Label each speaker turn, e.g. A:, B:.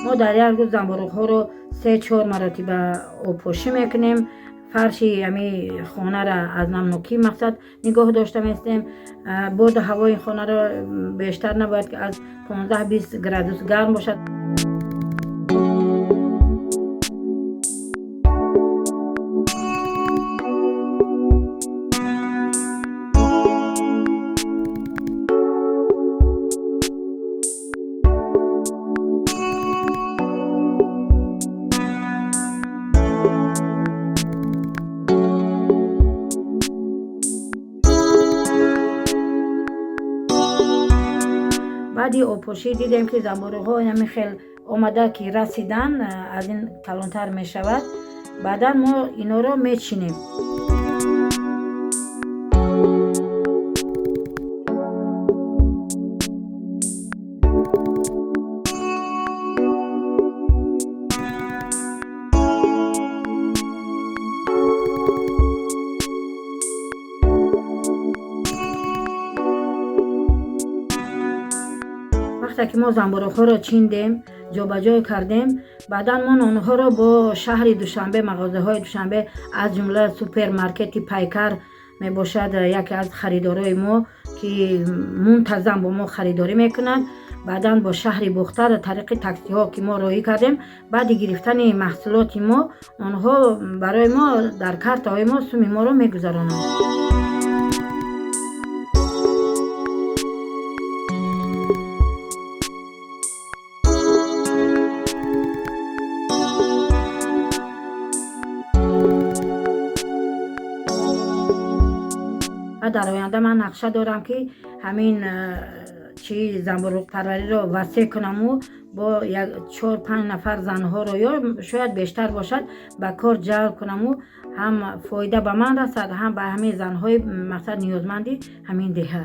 A: Мо дар як рӯз занбӯруғҳоро 3-4 маротиба обпошӣ мекунем. Фарши ҳами хонаро аз намнокӣ мақсад нигоҳ дошта местем. Боду ҳавои хонаро бештар набояд ки аз 15-20 градус гарм бошад. Баъди обпошӣ дидем, ки занбӯруғҳо ҳамин хел омада ки расидан, аз ин калонтар мешавад. Баъдан мо инҳоро мечинем. Вақте ки мо занбӯруғҳоро чиндем, ҷобаҷой кардем, баъдан мо нонҳоро бо шаҳри Душанбе, мағозаҳои Душанбе, аз ҷумла супермаркети Пайкар мебошад, яке аз харидорои мо, ки мунтазам бо мо харидорӣ мекунад. Баъдан бо шаҳри Бохтар тариқи таксиҳо, ки мо роҳӣ кардем, баъди гирифтани маҳсулоти мо онҳо барои мо дар картаҳои мо суми моро мегузаронанд. Дар оянда ман нақша дорам, ки ҳамин чи занбӯруғпарвариро васеъ кунаму бо 4-5 нафар занҳоро ё шояд бештар бошад ба кор ҷалб кунаму ҳам фоида ба ман расад, ҳам ба ҳамин занҳои мақсад ниёзманди ҳамин деҳа.